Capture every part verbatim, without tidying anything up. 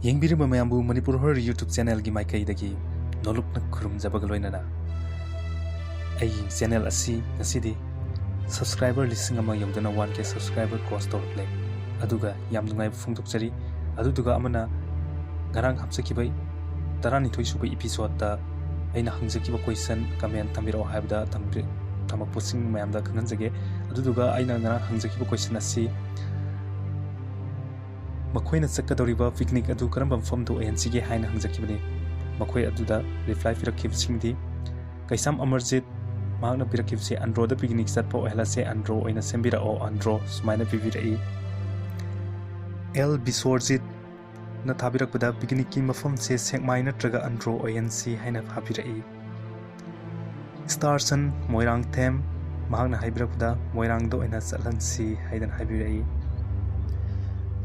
ꯌꯦꯡꯕꯤꯔꯤꯕ ꯃꯌꯥꯝꯕꯨ Manipur horror YouTube ꯆꯦꯅꯦꯜꯒꯤ ꯃꯥꯏꯀꯩꯗꯒꯤ ꯅꯣꯂꯨꯛꯅ ꯈꯨꯔꯨꯝꯖꯕꯒ ꯂꯣꯏꯅꯅ, ꯑꯩꯒꯤ ꯆꯦꯅꯦꯜ ꯑꯁꯤ ꯉꯁꯤꯗꯤ ꯁꯕꯁꯀ꯭ꯔꯥꯏꯕꯔ ꯂꯤꯁꯤꯡ ꯑꯃ ꯌꯧꯗꯨꯅ ꯋꯥꯟ ꯀꯦ ꯁꯕꯁꯀ꯭ꯔꯥꯏꯕꯔ ꯀ꯭ꯔꯣꯁ ꯇꯧꯔꯛꯂꯦ꯫ ꯑꯗꯨꯒ ꯌꯥꯝ ꯅꯨꯡꯉꯥꯏꯕ ꯐꯣꯡꯗꯣꯛꯆꯔꯤ꯫ ꯑꯗꯨꯗꯨꯒ ꯑꯃꯅ, ꯉꯔꯥꯡ ꯍꯥꯞꯆꯈꯤꯕ ꯇꯔꯥꯅꯤꯊꯣꯏ ꯁꯨꯕ ꯏꯄꯤꯁꯣꯗꯇ ꯑꯩꯅ ꯍꯪꯖꯈꯤꯕ ꯀꯣꯏꯁꯟ ꯀꯃꯦꯟ ꯊꯝꯕꯤꯔꯛꯑꯣ ꯍꯥꯏꯕꯗ ꯊꯝꯕꯤ-, ꯊꯝꯃꯛꯄꯁꯤꯡ ꯃꯌꯥꯝꯗ ꯈꯪꯍꯟꯖꯒꯦ꯫ ꯑꯗꯨꯗꯨꯒ ꯑꯩꯅ ꯉꯔꯥꯡ ꯍꯪꯖꯈꯤꯕ ꯀꯣꯏꯁꯟ ꯑꯁꯤ, ꯃꯈꯣꯏꯅ ꯆꯠꯀꯗꯧꯔꯤꯕ ꯄꯤꯛꯅꯤꯛ ꯑꯗꯨ ꯀꯔꯝꯕ ꯃꯐꯝꯗ ꯑꯣꯏꯍꯟꯁꯤꯒꯦ ꯍꯥꯏꯅ ꯍꯪꯖꯈꯤꯕꯅꯤ꯫ ꯃꯈꯣꯏ ꯑꯗꯨꯗ ꯔꯤꯄ꯭ꯂꯥꯏ ꯄꯤꯔꯛꯈꯤꯕꯁꯤꯡꯗꯤ, ꯀꯩꯁꯥꯝ ꯑꯃꯔꯖꯤꯠ, ꯃꯍꯥꯛꯅ ꯄꯤꯔꯛꯈꯤꯕꯁꯦ, "ꯑꯟꯗ꯭ꯔꯣꯗ ꯄꯤꯛꯅꯤꯛ ꯆꯠꯄ ꯑꯣꯏꯍꯜꯂꯁꯦ, ꯑꯟꯗ꯭ꯔꯣ ꯑꯣꯏꯅ ꯁꯦꯝꯕꯤꯔꯛꯑꯣ, ꯑꯟꯗ꯭ꯔꯣ", ꯁꯨꯃꯥꯏꯅ ꯄꯤꯕꯤꯔꯛꯏ꯫ ꯑꯦꯜ ꯕꯤꯁꯣꯔꯖꯤꯠꯅ ꯊꯥꯕꯤꯔꯛꯄꯗ, "ꯄꯤꯛꯅꯤꯛꯀꯤ ꯃꯐꯝꯁꯦ ꯁꯦꯛꯃꯥꯏ ꯅꯠꯇ꯭ꯔꯒ ꯑꯟꯗ꯭ꯔꯣ ꯑꯣꯏꯍꯟꯁꯤ" ꯍꯥꯏꯅ ꯊꯥꯕꯤꯔꯛꯏ꯫ ꯁ꯭ꯇꯥꯔꯁꯟ ꯃꯣꯏꯔꯥꯡꯊꯦꯝ, ꯃꯍꯥꯛꯅ ꯍꯥꯏꯕꯤꯔꯛꯄꯗ, "ꯃꯣꯏꯔꯥꯡꯗ ꯑꯣꯏꯅ ꯆꯠꯍꯟꯁꯤ" ꯍꯥꯏꯗꯅ ꯍꯥꯏꯕꯤꯔꯛꯏ꯫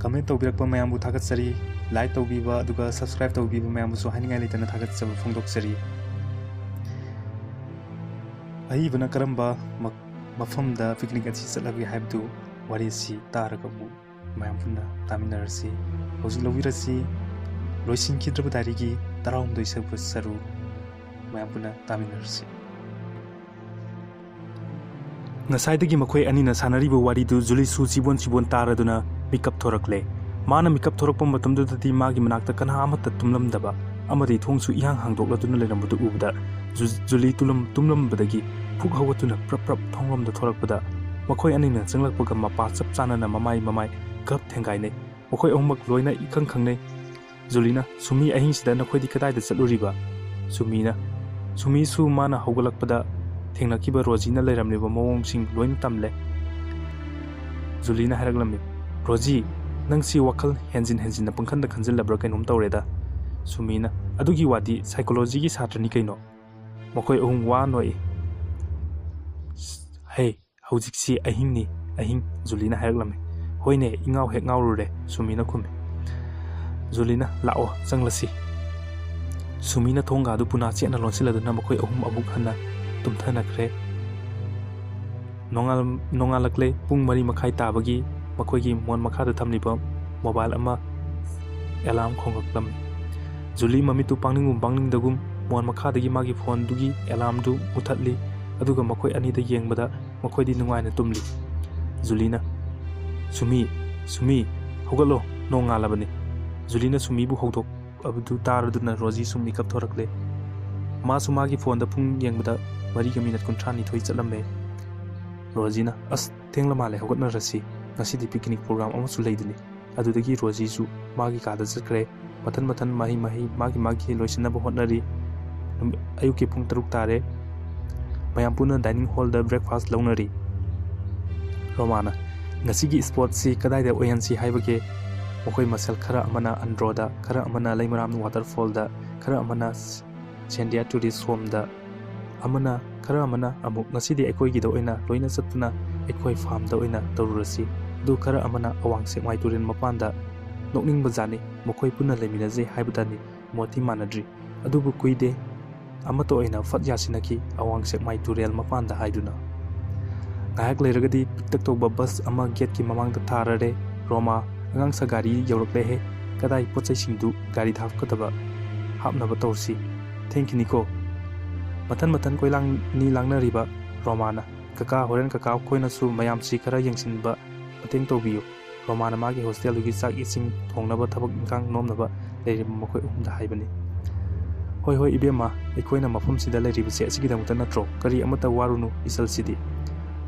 ꯀꯃꯦꯟ ꯇꯧꯕꯤꯔꯛꯄ ꯃꯌꯥꯝꯕꯨ ꯊꯥꯒꯠꯆꯔꯤ꯫ ꯂꯥꯏꯛ ꯇꯧꯕꯤꯕ ꯑꯗꯨꯒ ꯁꯕꯁꯀ꯭ꯔꯥꯏꯕ ꯇꯧꯕꯤꯕ ꯃꯌꯥꯝꯕꯨꯁꯨ ꯍꯥꯏꯅꯤꯡꯉꯥꯏ ꯂꯩꯇꯅ ꯊꯥꯒꯠꯆꯕ ꯐꯣꯡꯗꯣꯛꯆꯔꯤ꯫ ꯑꯏꯕꯅ ꯀꯔꯝꯕ ꯃ-, ꯃꯐꯝꯗ ꯄꯤꯛꯅꯤꯛ ꯑꯁꯤ ꯆꯠꯂꯒꯦ ꯍꯥꯏꯕꯗꯨ ꯋꯥꯔꯤ ꯑꯁꯤ ꯇꯥꯔꯒ ꯑꯃꯨꯛ ꯃꯌꯥꯝ ꯄꯨꯟꯅ ꯇꯥꯃꯤꯟꯅꯔꯁꯤ꯫ ꯍꯧꯖꯤꯛ ꯂꯧꯕꯤꯔꯁꯤ ꯂꯣꯏꯁꯤꯟꯈꯤꯗ꯭ꯔꯕ ꯗꯥꯏꯔꯤꯒꯤ ꯇꯔꯥꯍꯨꯝꯗꯣꯏ ꯁꯨꯕ ꯁꯔꯨꯛ꯫ ꯃꯌꯥꯝ ꯄꯨꯟꯅ ꯇꯥꯃꯤꯟꯅꯔꯁꯤ꯫ ꯉꯁꯥꯏꯗꯒꯤ ꯃꯈꯣꯏ ꯑꯅꯤꯅ ꯁꯥꯟꯅꯔꯤꯕ ꯋꯥꯔꯤꯗꯨ ꯖꯨꯂꯤꯁꯨ ꯆꯤꯕꯣꯟ ꯆꯤꯕꯣꯟ ꯇꯥꯔꯗꯨꯅ ꯃꯤꯀꯞ ꯊꯣꯔꯛꯂꯦ꯫ ꯃꯥꯅ ꯃꯤꯀꯞ ꯊꯣꯔꯛꯄ ꯃꯇꯝꯗꯨꯗꯗꯤ ꯃꯥꯒꯤ ꯃꯅꯥꯛꯇ ꯀꯅꯥ ꯑꯃꯠꯇ ꯇꯨꯝꯂꯝꯗꯕ ꯑꯃꯗꯤ ꯊꯣꯡꯁꯨ ꯏꯍꯥꯡ ꯍꯥꯡꯗꯣꯛꯂꯗꯨꯅ ꯂꯩꯔꯝꯕꯗꯨ ꯎꯕꯗ, ꯖꯨ-, ꯖꯨꯂꯤ ꯇꯨꯝꯂꯝ-, ꯇꯨꯝꯂꯝꯕꯗꯒꯤ ꯐꯨꯛ ꯍꯧꯒꯠꯇꯨꯅ ꯄ꯭ꯔꯞ ꯄ꯭ꯔꯞ ꯊꯣꯡꯂꯣꯝꯗ ꯊꯣꯔꯛꯄꯗ, ꯃꯈꯣꯏ ꯑꯅꯤꯅ ꯆꯪꯂꯛꯄꯒ ꯃꯄꯥ ꯆꯞ ꯆꯥꯅꯅ ꯃꯃꯥꯏ ꯃꯃꯥꯏ ꯒꯞ ꯊꯦꯡꯒꯥꯏꯅꯩ꯫ ꯃꯈꯣꯏ ꯑꯍꯨꯝꯃꯛ ꯂꯣꯏꯅ ꯏꯈꯪ ꯈꯪꯅꯩ꯫ ꯖꯨꯂꯤꯅ, "ꯁꯨꯃꯤ, ꯑꯍꯤꯡꯁꯤꯗ ꯅꯈꯣꯏꯗꯤ ꯀꯗꯥꯏꯗ ꯆꯠꯂꯨꯔꯤꯕ?" ꯁꯨꯃꯤꯅ, ꯁꯨꯃꯤꯁꯨ ꯃꯥꯅ ꯍꯧꯒꯠꯂꯛꯄꯗ ꯊꯦꯡꯅꯈꯤꯕ ꯔꯣꯖꯤꯅ ꯂꯩꯔꯝꯂꯤꯕ ꯃꯑꯣꯡꯁꯤꯡ ꯂꯣꯏꯅ ꯇꯝꯂꯦ꯫ ꯖꯨꯂꯤꯅ ꯍꯥꯏꯔꯛꯂꯝꯃꯤ, "ꯔꯣꯖꯤ, ꯅꯪꯁꯤ ꯋꯥꯈꯜ ꯍꯦꯟꯖꯤꯟ ꯍꯦꯟꯖꯤꯟꯅ ꯄꯪꯈꯟꯗ ꯈꯟꯖꯤꯜꯂꯕ꯭ꯔꯥ ꯀꯩꯅꯣꯝ ꯇꯧꯔꯦꯗ꯫" ꯁꯨꯃꯤꯅ, "ꯑꯗꯨꯒꯤ ꯋꯥꯗꯤ ꯁꯥꯏꯀꯣꯂꯣꯖꯤꯒꯤ ꯁꯥꯇ꯭ꯔꯅꯤ ꯀꯩꯅꯣ꯫" ꯃꯈꯣꯏ ꯑꯍꯨꯝ ꯋꯥ ꯅꯣꯛꯏ꯫ "ꯍꯦ, ꯍꯧꯖꯤꯛꯁꯤ ꯑꯍꯤꯡꯅꯤ, ꯑꯍꯤꯡ", ꯖꯨꯂꯤꯅ ꯍꯥꯏꯔꯛꯂꯝꯃꯤ꯫ "ꯍꯣꯏꯅꯦ, ꯏꯉꯥꯎ ꯍꯦꯛ ꯉꯥꯎꯔꯨꯔꯦ", ꯁꯨꯃꯤꯅ ꯈꯨꯝꯃꯤ꯫ ꯖꯨꯂꯤꯅ, "ꯂꯥꯛꯑꯣ, ꯆꯪꯂꯁꯤ꯫" ꯁꯨꯃꯤꯅ ꯊꯣꯡꯒꯥꯗꯨ ꯄꯨꯅꯥ ꯆꯦꯠꯅ ꯂꯣꯟꯁꯤꯜꯂꯗꯨꯅ ꯃꯈꯣꯏ ꯑꯍꯨꯝ ꯑꯃꯨꯛ ꯍꯟꯅ ꯇꯨꯝꯊꯅꯈ꯭ꯔꯦ꯫ ꯅꯣꯡꯉꯥꯜ-, ꯅꯣꯡꯉꯥꯜꯂꯛꯂꯦ꯫ ꯄꯨꯡ ꯃꯔꯤ ꯃꯈꯥꯏ ꯇꯥꯕꯒꯤ ꯃꯈꯣꯏꯒꯤ ꯃꯣꯟ ꯃꯈꯥꯗ ꯊꯝꯂꯤꯕ ꯃꯣꯕꯥꯏꯜ ꯑꯃ ꯑꯦꯂꯥꯝ ꯈꯣꯡꯂꯛꯂꯝꯃꯤ꯫ ꯖꯨꯂꯤ ꯃꯃꯤꯠꯇꯨ ꯄꯥꯡꯅꯤꯡꯒꯨꯝ ꯄꯥꯡꯅꯤꯡꯗꯒꯨꯝ ꯃꯣꯟ ꯃꯈꯥꯗꯒꯤ ꯃꯥꯒꯤ ꯐꯣꯟꯗꯨꯒꯤ ꯑꯦꯂꯥꯝꯗꯨ ꯃꯨꯊꯠꯂꯤ, ꯑꯗꯨꯒ ꯃꯈꯣꯏ ꯑꯅꯤꯗ ꯌꯦꯡꯕꯗ ꯃꯈꯣꯏꯗꯤ ꯅꯨꯡꯉꯥꯏꯅ ꯇꯨꯝꯂꯤ꯫ ꯖꯨꯂꯤꯅ, "ꯁꯨꯃꯤ, ꯁꯨꯃꯤ, ꯍꯧꯒꯠꯂꯣ, ꯅꯣꯡ ꯉꯥꯜꯂꯕꯅꯤ꯫" ꯖꯨꯂꯤꯅ ꯁꯨꯃꯤꯕꯨ ꯍꯧꯗꯣꯛ ꯑꯗꯨ ꯇꯥꯔꯗꯨꯅ ꯔꯣꯖꯤꯁꯨ ꯃꯤꯀꯞ ꯊꯣꯔꯛꯂꯦ꯫ ꯃꯥꯁꯨ ꯃꯥꯒꯤ ꯐꯣꯟꯗ ꯄꯨꯡ ꯌꯦꯡꯕꯗ ꯃꯔꯤꯒ ꯃꯤꯅꯠ ꯀꯨꯟꯊ꯭ꯔꯥ ꯅꯤꯊꯣꯏ ꯆꯠꯂꯝꯃꯦ꯫ ꯔꯣꯖꯤꯅ, "ꯑꯁ, ꯊꯦꯡꯂ ꯃꯥꯜꯂꯦ, ꯍꯧꯒꯠꯅꯔꯁꯤ, ꯉꯁꯤꯗꯤ ꯄꯤꯛꯅꯤꯛ ꯄ꯭ꯔꯣꯒ꯭ꯔꯥꯝ ꯑꯃꯁꯨ ꯂꯩꯗꯨꯅꯤ꯫" ꯑꯗꯨꯗꯒꯤ ꯔꯣꯖꯤꯁꯨ ꯃꯥꯒꯤ ꯀꯥꯗ ꯆꯠꯈ꯭ꯔꯦ꯫ ꯃꯊꯟ ꯃꯊꯟ ꯃꯍꯩ ꯃꯍꯩ ꯃꯥꯒꯤ ꯃꯥꯒꯤ ꯂꯣꯏꯁꯤꯟꯅꯕ ꯍꯣꯠꯅꯔꯤ꯫ ꯅꯨꯃꯤ-, ꯑꯌꯨꯛꯀꯤ ꯄꯨꯡ ꯇꯔꯨꯛ ꯇꯥꯔꯦ꯫ ꯃꯌꯥꯝ ꯄꯨꯟꯅ ꯗꯥꯏꯅꯤꯡ ꯍꯣꯜꯗ ꯕ꯭ꯔꯦꯛꯐꯥꯁ ꯂꯧꯅꯔꯤ꯫ ꯔꯣꯃꯥꯅ, "ꯉꯁꯤꯒꯤ ꯁ꯭ꯄꯣꯠꯁꯤ ꯀꯗꯥꯏꯗ ꯑꯣꯏꯍꯟꯁꯤ ꯍꯥꯏꯕꯒꯦ?" ꯃꯈꯣꯏ ꯃꯁꯦꯜ ꯈꯔ ꯑꯃꯅ ꯑꯟꯗ꯭ꯔꯣꯗ, ꯈꯔ ꯑꯃꯅ ꯂꯩꯃꯔꯥꯝ ꯋꯥꯇꯔꯐꯣꯜꯗ, ꯈꯔ ꯑꯃꯅ ꯁꯦꯟꯗꯤꯌꯥ ꯇꯨꯔꯤꯁ ꯍꯣꯝꯗ, ꯑꯃꯅ, ꯈꯔ ꯑꯃꯅ ꯑꯃꯨꯛ, "ꯉꯁꯤꯗꯤ ꯑꯩꯈꯣꯏꯒꯤꯗ ꯑꯣꯏꯅ ꯂꯣꯏꯅ ꯆꯠꯇꯨꯅ ꯑꯩꯈꯣꯏ ꯐꯥꯔꯝꯗ ꯑꯣꯏꯅ ꯇꯧꯔꯨꯔꯁꯤ꯫" ꯑꯗꯨ ꯈꯔ ꯑꯃꯅ ꯑꯋꯥꯡ ꯁꯦꯛꯃꯥꯏ ꯇꯨꯔꯦꯜ ꯃꯄꯥꯟꯗ꯫ ꯅꯣꯛꯅꯤꯡꯕ ꯖꯥꯠꯅꯤ, ꯃꯈꯣꯏ ꯄꯨꯟꯅ ꯂꯩꯃꯤꯟꯅꯖꯩ ꯍꯥꯏꯕꯇꯅꯤ, ꯃꯣꯠꯇꯤ ꯃꯥꯟꯅꯗ꯭ꯔꯤ꯫ ꯑꯗꯨꯕꯨ ꯀꯨꯏꯗꯦ, ꯑꯃꯠꯇ ꯑꯣꯏꯅ ꯐꯠ ꯌꯥꯁꯤꯟꯅꯈꯤ, ꯑꯋꯥꯡ ꯁꯦꯛꯃꯥꯏ ꯇꯨꯔꯦꯜ ꯃꯄꯥꯟꯗ ꯍꯥꯏꯗꯨꯅ꯫ ꯉꯥꯏꯍꯥꯛ ꯂꯩꯔꯒꯗꯤ ꯄꯤꯛꯇꯛ ꯇꯧꯕ ꯕꯁ ꯑꯃ ꯒꯦꯠꯀꯤ ꯃꯃꯥꯡꯗ ꯊꯥꯔꯔꯦ꯫ "ꯔꯣꯃꯥ, ꯑꯉꯥꯡꯁꯥ ꯒꯥꯔꯤ ꯌꯧꯔꯛꯂꯦꯍꯦ, ꯀꯗꯥꯏ ꯄꯣꯠ ꯆꯩꯁꯤꯡꯗꯨ ꯒꯥꯔꯤꯗ ꯍꯥꯞꯀꯗꯕ, ꯍꯥꯞꯅꯕ ꯇꯧꯔꯁꯤ, ꯊꯦꯡꯈꯤꯅꯤꯀꯣ꯫" ꯃꯊꯟ ꯃꯊꯟ ꯀꯣꯏꯂꯥꯡ ꯅꯤ ꯂꯥꯡꯅꯔꯤꯕ ꯔꯣꯃꯥꯅ, "ꯀꯀꯥ, ꯍꯣꯔꯦꯟ ꯀꯀꯥ ꯑꯩꯈꯣꯏꯅꯁꯨ ꯃꯌꯥꯝꯁꯤ ꯈꯔ ꯌꯦꯡꯁꯤꯟꯕ ꯃꯇꯦꯡ ꯇꯧꯕꯤꯌꯨ꯫" ꯔꯣꯃꯥꯅ ꯃꯥꯒꯤ ꯍꯣꯁꯇꯦꯜꯗꯨꯒꯤ ꯆꯥꯛ ꯏꯁꯤꯡ ꯊꯣꯡꯅꯕ ꯊꯕꯛ ꯏꯟꯈꯥꯡ ꯅꯣꯝꯅꯕ ꯂꯩꯔꯤꯕ ꯃꯈꯣꯏ ꯑꯍꯨꯝꯗ ꯍꯥꯏꯕꯅꯤ꯫ "ꯍꯣꯏ, ꯍꯣꯏ, ꯏꯕꯦꯝꯃ, ꯑꯩꯈꯣꯏꯅ ꯃꯐꯝꯁꯤꯗ ꯂꯩꯔꯤꯕꯁꯦ ꯑꯁꯤꯒꯤꯗꯃꯛꯇ ꯅꯠꯇ꯭ꯔꯣ? ꯀꯔꯤ ꯑꯃꯠꯇ ꯋꯥꯔꯨꯅꯨ, ꯏꯆꯜꯁꯤꯗꯤ꯫"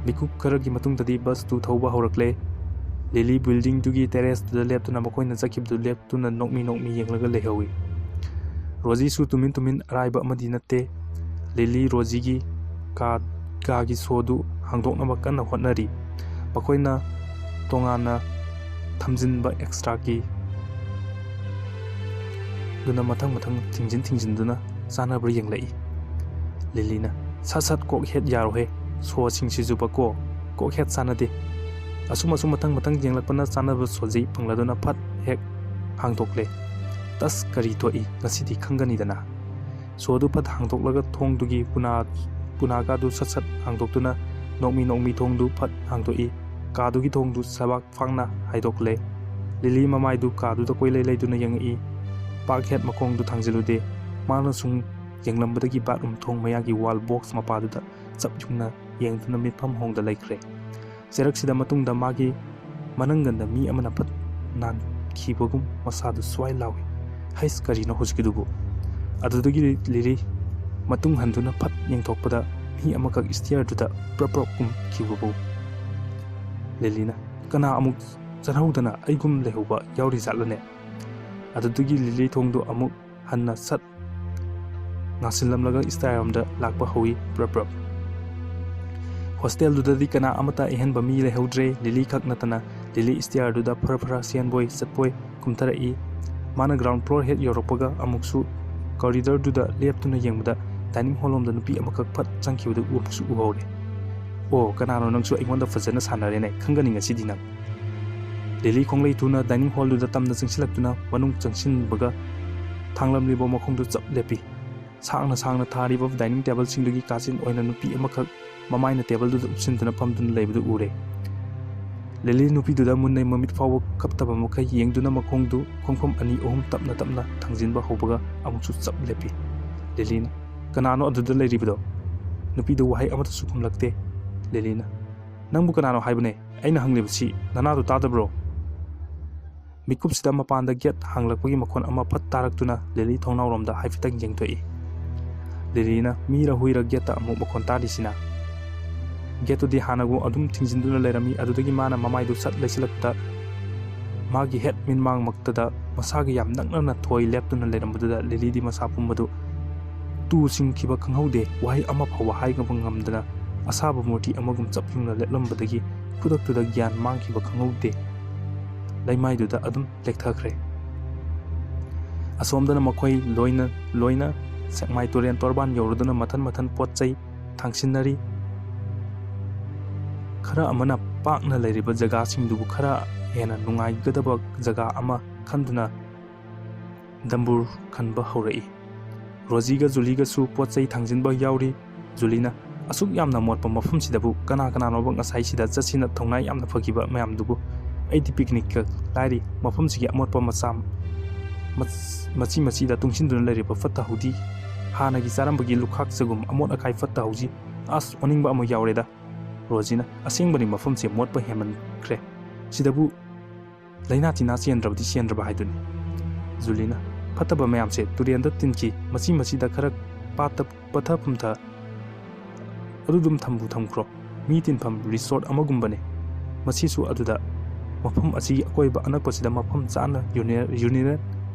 ꯃꯤꯀꯨꯞ ꯈꯔꯒꯤ ꯃꯇꯨꯡꯗꯗꯤ ꯕꯁꯇꯨ ꯊꯧꯕ ꯍꯧꯔꯛꯂꯦ꯫ ꯂꯤꯂꯤ ꯕꯤꯜꯗꯤꯡꯗꯨꯒꯤ ꯇꯦꯔꯦꯁꯇꯨꯗ ꯂꯦꯞꯇꯨꯅ ꯃꯈꯣꯏꯅ ꯆꯠꯈꯤꯕꯗꯨ ꯂꯦꯞꯇꯨꯅ ꯅꯣꯛꯃꯤ ꯅꯣꯛꯃꯤ ꯌꯦꯡꯂꯒ ꯂꯩꯍꯧꯏ꯫ ꯔꯣꯖꯤꯁꯨ ꯇꯨꯃꯤꯟ ꯇꯨꯃꯤꯟ ꯑꯔꯥꯏꯕ ꯑꯃꯗꯤ ꯅꯠꯇꯦ꯫ ꯂꯤꯂꯤ ꯔꯣꯖꯤꯒꯤ ꯀꯥ, ꯀꯥꯒꯤ ꯁꯣꯗꯨ ꯍꯥꯡꯗꯣꯛꯅꯕ ꯀꯟꯅ ꯍꯣꯠꯅꯔꯤ꯫ ꯃꯈꯣꯏꯅ ꯇꯣꯉꯥꯟꯅ ꯊꯝꯖꯤꯟꯕ ꯑꯦꯛꯁꯇ꯭ꯔꯥ ꯀꯤ ꯗꯨꯅ ꯃꯊꯪ ꯃꯊꯪ ꯊꯤꯡꯖꯤꯟ ꯊꯤꯡꯖꯤꯟꯗꯨꯅ ꯆꯥꯟꯅꯕ꯭ꯔꯥ ꯌꯦꯡꯂꯛꯏ꯫ ꯂꯤꯂꯤꯅ, "ꯁꯠ ꯁꯠ ꯀꯣꯛ ꯍꯦꯠ ꯌꯥꯔꯣꯍꯦ, ꯁꯣꯁꯤꯡꯁꯤꯁꯨꯕꯀꯣ, ꯀꯣꯛ ꯍꯦꯠ ꯆꯥꯟꯅꯗꯦ꯫" ꯑꯁꯨꯝ ꯑꯁꯨꯝ ꯃꯊꯪ ꯃꯊꯪ ꯌꯦꯡꯂꯛꯄꯅ ꯆꯥꯟꯅꯕ ꯁꯣꯖꯤ ꯐꯪꯂꯗꯨꯅ ꯐꯠ ꯍꯦꯛ ꯍꯥꯡꯗꯣꯛꯂꯦ꯫ "ꯇꯁ, ꯀꯔꯤ ꯊꯣꯛꯏ? ꯉꯁꯤꯗꯤ ꯈꯪꯒꯅꯤꯗꯅ꯫" ꯁꯣꯗꯨ ꯐꯠ ꯍꯥꯡꯗꯣꯛꯂꯒ ꯊꯣꯡꯗꯨꯒꯤ ꯄꯨꯅꯥ, ꯄꯨꯅꯥꯒꯥꯗꯨ ꯁꯠ ꯁꯠ ꯍꯥꯡꯗꯣꯛꯇꯨꯅ ꯅꯣꯛꯃꯤ ꯅꯣꯛꯃꯤ ꯊꯣꯡꯗꯨ ꯐꯠ ꯍꯥꯡꯗꯣꯛꯏ꯫ ꯀꯥꯗꯨꯒꯤ ꯊꯣꯡꯗꯨ ꯁꯕꯥꯛ ꯐꯥꯡꯅ ꯍꯥꯏꯗꯣꯛꯂꯦ꯫ ꯂꯤꯂꯤ ꯃꯃꯥꯏꯗꯨ ꯀꯥꯗꯨꯗ ꯀꯣꯏꯂꯩ ꯂꯩꯗꯨꯅ ꯌꯦꯡꯉꯛꯏ꯫ ꯄꯥꯛ ꯍꯦꯠ ꯃꯈꯣꯡꯗꯨ ꯊꯥꯡꯖꯤꯜꯂꯨꯗꯦ꯫ ꯃꯥꯅ ꯁꯨꯝ ꯌꯦꯡꯂꯝꯕꯗꯒꯤ ꯕꯥꯠꯔꯨꯝ ꯊꯣꯡ ꯃꯌꯥꯒꯤ ꯋꯥꯜ ꯕꯣꯛꯁ ꯃꯄꯥꯗꯨꯗ ꯆꯞ ꯌꯨꯡꯅ ꯌꯦꯡꯗꯨꯅ ꯃꯤꯠꯐꯝ ꯍꯣꯡꯗ ꯂꯩꯈ꯭ꯔꯦ꯫ ꯆꯩꯔꯛꯁꯤꯗ ꯃꯇꯨꯡꯗ ꯃꯥꯒꯤ ꯃꯅꯪꯒꯟꯗ ꯃꯤ ꯑꯃꯅ ꯐꯠ ꯅꯥꯟꯈꯤꯕꯒꯨꯝ ꯃꯁꯥꯗꯨ ꯁ꯭ꯋꯥꯏ ꯂꯥꯎꯏ꯫ "ꯍꯩꯁ, ꯀꯔꯤꯅꯣ ꯍꯧꯖꯤꯛꯀꯤꯗꯨꯕꯨ?" ꯑꯗꯨꯗꯒꯤ ꯂꯤꯂꯤ ꯃꯇꯨꯡ ꯍꯟꯗꯨꯅ ꯐꯠ ꯌꯦꯡꯊꯣꯛꯄꯗ ꯃꯤ ꯑꯃꯈꯛ ꯁ꯭ꯇꯤꯌꯔꯗꯨꯗ ꯄ꯭ꯔꯞ ꯄ꯭ꯔꯞ ꯀꯨꯝꯈꯤꯕꯕꯨ꯫ ꯂꯤꯂꯤꯅ, "ꯀꯅꯥ ꯑꯃꯨꯛ ꯆꯠꯍꯧꯗꯅ ꯑꯩꯒꯨꯝ ꯂꯩꯍꯧꯕ ꯌꯥꯎꯔꯤ ꯖꯥꯠꯂꯅꯦ?" ꯑꯗꯨꯗꯒꯤ ꯂꯤꯂꯤ ꯊꯣꯡꯗꯨ ꯑꯃꯨꯛ ꯍꯟꯅ ꯁꯠ ꯉꯥꯁꯤꯜꯂꯝꯂꯒ ꯁ꯭ꯇꯤꯌꯔꯔꯣꯝꯗ ꯂꯥꯛꯄ ꯍꯧꯏ꯫ ꯄ꯭ꯔꯞ ꯄ꯭ꯔꯞ꯫ ꯍꯣꯁꯇꯦꯜꯗꯨꯗꯗꯤ ꯀꯅꯥ ꯑꯃꯠꯇ ꯑꯍꯦꯟꯕ ꯃꯤ ꯂꯩꯍꯧꯗ꯭ꯔꯦ꯫ ꯂꯤꯂꯤ ꯈꯛ ꯅꯠꯇꯅ ꯂꯤꯂꯤ ꯁ꯭ꯇꯤꯌꯔꯗꯨꯗ ꯐꯔ ꯐꯔ ꯆꯦꯟꯕꯣꯏ ꯆꯠꯄꯣꯏ ꯀꯨꯝꯊꯔꯛꯏ꯫ ꯃꯥꯅ ꯒ꯭ꯔꯥꯎꯟ ꯐ꯭ꯂꯣꯔ ꯍꯦꯛ ꯌꯧꯔꯛꯄꯒ ꯑꯃꯨꯛꯁꯨ ꯀꯣꯔꯤꯗꯣꯔꯗꯨꯗ ꯂꯦꯞꯇꯨꯅ ꯌꯦꯡꯕꯗ ꯗꯥꯏꯅꯤꯡ ꯍꯣꯜ ꯂꯣꯝꯗ ꯅꯨꯄꯤ ꯑꯃꯈꯛ ꯐꯠ ꯆꯪꯈꯤꯕꯗꯨ ꯑꯃꯨꯛꯁꯨ ꯎꯍꯧꯔꯦ꯫ "ꯑꯣ, ꯀꯅꯥꯅꯣ ꯅꯪꯁꯨ? ꯑꯩꯉꯣꯟꯗ ꯐꯖꯅ ꯁꯥꯟꯅꯔꯦꯅꯦ, ꯈꯪꯒꯅꯤ ꯉꯁꯤꯗꯤ ꯅꯪ!" ꯂꯤꯂꯤ ꯈꯣꯡꯂꯩ ꯊꯨꯅ ꯗꯥꯏꯅꯤꯡ ꯍꯣꯜꯗꯨꯗ ꯇꯝꯅ ꯆꯪꯁꯤꯜꯂꯛꯇꯨꯅ ꯃꯅꯨꯡ ꯆꯪꯁꯤꯟꯕꯒ ꯊꯥꯡꯂꯝꯂꯤꯕ ꯃꯈꯣꯡꯗꯨ ꯆꯞ ꯂꯦꯞꯄꯤ꯫ ꯁꯥꯡꯅ ꯁꯥꯡꯅ ꯊꯥꯔꯤꯕ ꯗꯥꯏꯅꯤꯡ ꯇꯦꯕꯜꯁꯤꯡꯗꯨꯒꯤ ꯀꯥꯆꯤꯟ ꯑꯣꯏꯅ ꯅꯨꯄꯤ ꯑꯃꯈꯛ ꯃꯃꯥꯏꯅ ꯇꯦꯕꯜꯗꯨꯗ ꯎꯞꯁꯤꯟꯗꯨꯅ ꯐꯝꯗꯨꯅ ꯂꯩꯕꯗꯨ ꯎꯔꯦ꯫ ꯂꯤꯂꯤ ꯅꯨꯄꯤꯗꯨꯗ ꯃꯨꯟꯅ ꯃꯃꯤꯠ ꯐꯥꯎꯕ ꯀꯞꯇꯕ ꯃꯈꯩ ꯌꯦꯡꯗꯨꯅ ꯃꯈꯣꯡꯗꯨ ꯈꯣꯡꯐꯝ ꯑꯅꯤ ꯑꯍꯨꯝ ꯇꯞꯅ ꯇꯞꯅ ꯊꯥꯡꯖꯤꯟꯕ ꯍꯧꯕꯒ ꯑꯃꯨꯛꯁꯨ ꯆꯞ ꯂꯦꯞꯄꯤ꯫ ꯂꯤꯂꯤꯅ, "ꯀꯅꯥꯅꯣ ꯑꯗꯨꯗ ꯂꯩꯔꯤꯕꯗꯣ?" ꯅꯨꯄꯤꯗꯨ ꯋꯥꯍꯩ ꯑꯃꯠꯇꯁꯨ ꯈꯨꯝꯂꯛꯇꯦ꯫ ꯂꯤꯂꯤꯅ, "ꯅꯪꯕꯨ ꯀꯅꯥꯅꯣ ꯍꯥꯏꯕꯅꯦ? ꯑꯩꯅ ꯍꯪꯂꯤꯕꯁꯤ ꯅꯅꯥꯗꯨ ꯇꯥꯗꯕ꯭ꯔꯣ?" ꯃꯤꯀꯨꯞꯁꯤꯗ ꯃꯄꯥꯟꯗ ꯒꯦꯠ ꯍꯥꯡꯂꯛꯄꯒꯤ ꯃꯈꯣꯟ ꯑꯃ ꯐꯠ ꯇꯥꯔꯛꯇꯨꯅ ꯂꯤꯂꯤ ꯊꯣꯡꯅꯥꯎꯔꯣꯝꯗ ꯍꯥꯏꯐꯦꯠꯇꯪ ꯌꯦꯡꯊꯣꯛꯏ꯫ ꯂꯤꯂꯤꯅ, "ꯃꯤꯔ ꯍꯨꯏꯔ ꯒꯦꯠꯇ ꯑꯃꯨꯛ ꯃꯈꯣꯟ ꯇꯥꯔꯤꯁꯤꯅ?" ꯒꯦꯠꯇꯨꯗꯤ ꯍꯥꯟꯅꯒꯨꯝ ꯑꯗꯨꯝ ꯊꯤꯡꯖꯤꯟꯗꯨꯅ ꯂꯩꯔꯝꯃꯤ꯫ ꯑꯗꯨꯗꯒꯤ ꯃꯥꯅ ꯃꯃꯥꯏꯗꯨ ꯁꯠ ꯂꯩꯁꯤꯜꯂꯛꯄꯗ ꯃꯥꯒꯤ ꯍꯦꯠ ꯃꯤꯠꯃꯥꯡꯃꯛꯇꯗ ꯃꯁꯥꯒ ꯌꯥꯝ ꯅꯛꯅꯅ ꯊꯣꯏ ꯂꯦꯞꯇꯨꯅ ꯂꯩꯔꯝꯕꯗꯨꯗ ꯂꯤꯂꯤꯗꯤ ꯃꯁꯥ ꯄꯨꯝꯕꯗꯨ ꯇꯨ ꯁꯤꯡꯈꯤꯕ ꯈꯪꯍꯧꯗꯦ꯫ ꯋꯥꯍꯩ ꯑꯃ ꯐꯥꯎꯕ ꯍꯥꯏꯕ ꯉꯝꯗꯅ ꯑꯁꯥꯕ ꯃꯨꯔꯇꯤ ꯑꯃꯒꯨꯝ ꯆꯞ ꯌꯨꯡꯅ ꯂꯦꯞꯂꯝꯕꯗꯒꯤ ꯈꯨꯗꯛꯇꯨꯗ ꯒ꯭ꯌꯥꯟ ꯃꯥꯡꯈꯤꯕ ꯈꯪꯍꯧꯗꯦ꯫ ꯂꯩꯃꯥꯏꯗꯨꯗ ꯑꯗꯨꯝ ꯂꯦꯛꯊꯈ꯭ꯔꯦ꯫ ꯑꯁꯣꯝꯗꯅ ꯃꯈꯣꯏ ꯂꯣꯏꯅ ꯂꯣꯏꯅ ꯁꯦꯛꯃꯥꯏ ꯇꯨꯔꯦꯟ ꯇꯣꯔꯕꯥꯟ ꯌꯧꯔꯗꯨꯅ ꯃꯊꯟ ꯃꯊꯟ ꯄꯣꯠ ꯆꯩ ꯊꯥꯡꯁꯤꯟꯅꯔꯤ꯫ ꯈꯔ ꯑꯃꯅ ꯄꯥꯛꯅ ꯂꯩꯔꯤꯕ ꯖꯒꯥꯁꯤꯡꯗꯨꯕꯨ ꯈꯔ ꯍꯦꯟꯅ ꯅꯨꯡꯉꯥꯏꯒꯗꯕ ꯖꯒꯥ ꯑꯃ ꯈꯟꯗꯨꯅ ꯗꯝꯕꯨꯔ ꯈꯟꯕ ꯍꯧꯔꯛꯏ꯫ ꯔꯣꯖꯤꯒ ꯖꯨꯂꯤꯒꯁꯨ ꯄꯣꯠ ꯆꯩ ꯊꯥꯡꯖꯤꯟꯕ ꯌꯥꯎꯔꯤ꯫ ꯖꯨꯂꯤꯅ, "ꯑꯁꯨꯛ ꯌꯥꯝꯅ ꯃꯣꯠꯄ ꯃꯐꯝꯁꯤꯗꯕꯨ ꯀꯅꯥ ꯀꯅꯥꯅꯣꯕ ꯉꯁꯥꯏꯁꯤꯗ ꯆꯠꯁꯤꯅ ꯊꯧꯅꯥ ꯌꯥꯝꯅ ꯐꯈꯤꯕ ꯃꯌꯥꯝꯗꯨꯕꯨ? ꯑꯩꯗꯤ ꯄꯤꯛꯅꯤꯛꯀ ꯂꯥꯏꯔꯤ, ꯃꯐꯝꯁꯤꯒꯤ ꯑꯃꯣꯠꯄ ꯃꯆꯥ ꯃꯆ-, ꯃꯆꯤ ꯃꯆꯤꯗ ꯇꯨꯡꯁꯤꯟꯗꯨꯅ ꯂꯩꯔꯤꯕ ꯐꯠꯇ ꯍꯥꯎꯗꯤ, ꯍꯥꯟꯅꯒꯤ ꯆꯥꯔꯝꯕꯒꯤ ꯂꯨꯈꯥꯛ ꯆꯒꯨꯝ ꯑꯃꯣꯠ ꯑꯀꯥꯏ ꯐꯠꯇ ꯍꯥꯎꯗꯤ, ꯑꯁ, ꯑꯣꯅꯤꯡꯕ ꯑꯃ ꯌꯥꯎꯔꯦꯗ꯫ ꯔꯣꯖꯤꯅ, ꯑꯁꯦꯡꯕꯅꯤ, ꯃꯐꯝꯁꯦ ꯃꯣꯠꯄ ꯍꯦꯟꯃꯟꯈ꯭ꯔꯦ꯫ ꯁꯤꯗꯕꯨ ꯂꯥꯏꯅꯥ ꯇꯤꯟꯅꯥ ꯆꯦꯟꯗ꯭ꯔꯕꯗꯤ ꯆꯦꯟꯗ꯭ꯔꯕ ꯍꯥꯏꯗꯨꯅꯤ꯫ ꯖꯨꯂꯤꯅ, ꯐꯠꯇꯕ ꯃꯌꯥꯝꯁꯦ ꯇꯨꯔꯦꯟꯗ ꯇꯤꯟꯈꯤ, ꯃꯆꯤ ꯃꯆꯤꯗ ꯈꯔ ꯄꯥꯠꯇ ꯄꯠꯊ ꯄꯨꯝꯊ ꯑꯗꯨꯗꯨꯝ ꯊꯝꯕꯨ ꯊꯝꯈ꯭ꯔꯣ꯫ ꯃꯤ ꯇꯤꯟꯐꯝ ꯔꯤꯁꯣꯔꯠ ꯑꯃꯒꯨꯝꯕꯅꯤ꯫ ꯃꯁꯤꯁꯨ ꯑꯗꯨꯗ ꯃꯐꯝ ꯑꯁꯤꯒꯤ ꯑꯀꯣꯏꯕ ꯑꯅꯛꯄꯁꯤꯗ ꯃꯐꯝ ꯆꯥꯅ ꯌꯨꯅꯤ-, ꯌꯨꯔꯤꯅꯦꯜ